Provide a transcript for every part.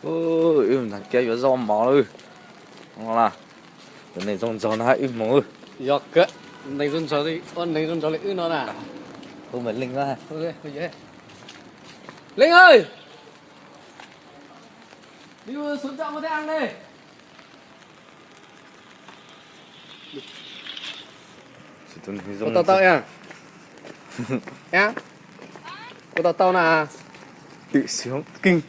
Wb mus nram kiab yuav zaub mov lawm. Tus neeg zoo nraug no hab wb mus. Yog kawg, neeg zoo nraug li, ua neeg zoo nraug li wb no na. Hu mas Leej, Leej aw, đi xuống chợ mua thức ăn đi. Ua tau tau, ua tau tau na. Twm xyoob keej.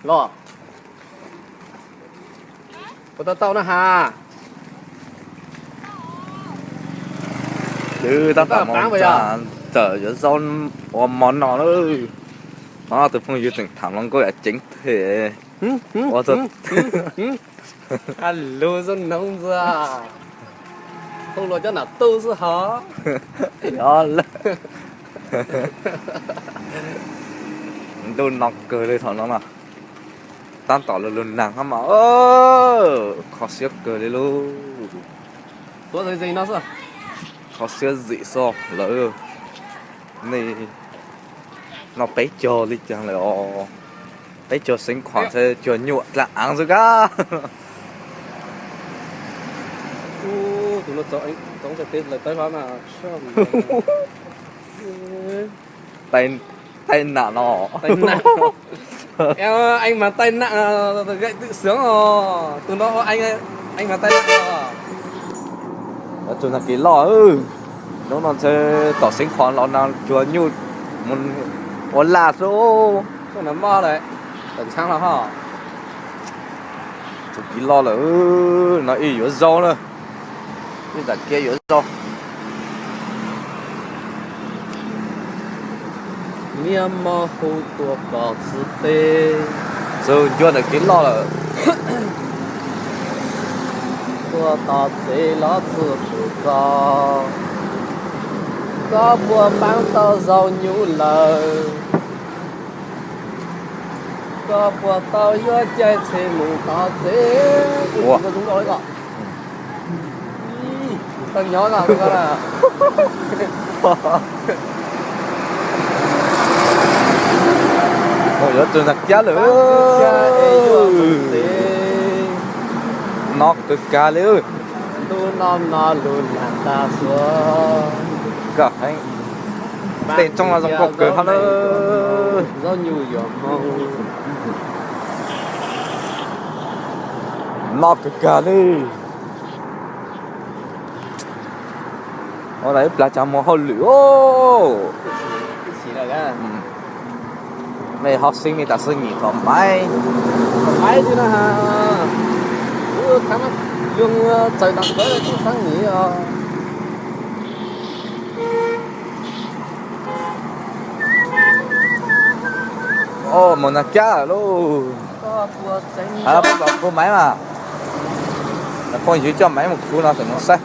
Los, ua tau tau na has. Wb tab tom mus txawm yuav zaub ua mov no lawm. Tus phooj ywg tseem tham hluas nkauj yam ceev them. Ua tau. Lug zoo noog ntxiv, hu luag cov nam tuj xwb hov. Yog lawm. Ntuj no kawg li thaum no na. Tab tom lug lug nag hab mas kho siab kawg li lauj. Kho siab zim xwb lawm. Nej noj peb caug li cas lawm os. Peb caug xeev khuam ntshe cuag nyuam dlaab aav xwb kab. Tai, tai nam no. Eej mas tai nam, gais twm xyoob os. Tus no ua eej mas tai nam os. Tug nag kis loj, hnub no ntshe tom xeev khuam los no cuag nyuj mus ua laj xwb. Tug nag moj lawm, tom ntshaab los ho. Tug kis loj lawm, no ib yuav zaub na. Ib nram kiab yuav zaub. Niag mos hu tuaj koj txwv teb, txug ncua ntawm kev loj lawm. Tuaj tos txev los txwv hu koj, koj puas paab tau zaub nyuj lawm? Koj puas tau yuav caij tsheb mus tos txev? Ua, tau nyob no. Yuav txug nag kiab lawm. No kawg kag li. Ntuj no no lug nag tag xwb. Tej roob no zoo nkauj kawg hab na. No kawg kag li. Ua ib plag tsav muag hauj lwm os. Nej ho xeeb me tas xwb nyim thaum maiv. Maiv li no, txawm tas ntawd kuj xeeb nyim os. Mus nag kiab lawm lauj. Peb los khu maiv mas, phooj ywg coj maiv mus khu no tseem mus saib.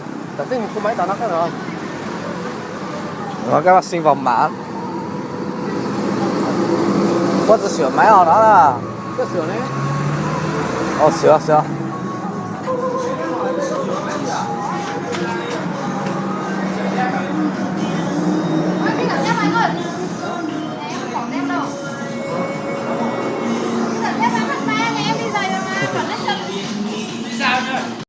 Kab vaj xeeb vaum mas, puab tsi xyuam maiv os no na. Xyuam, xyuam.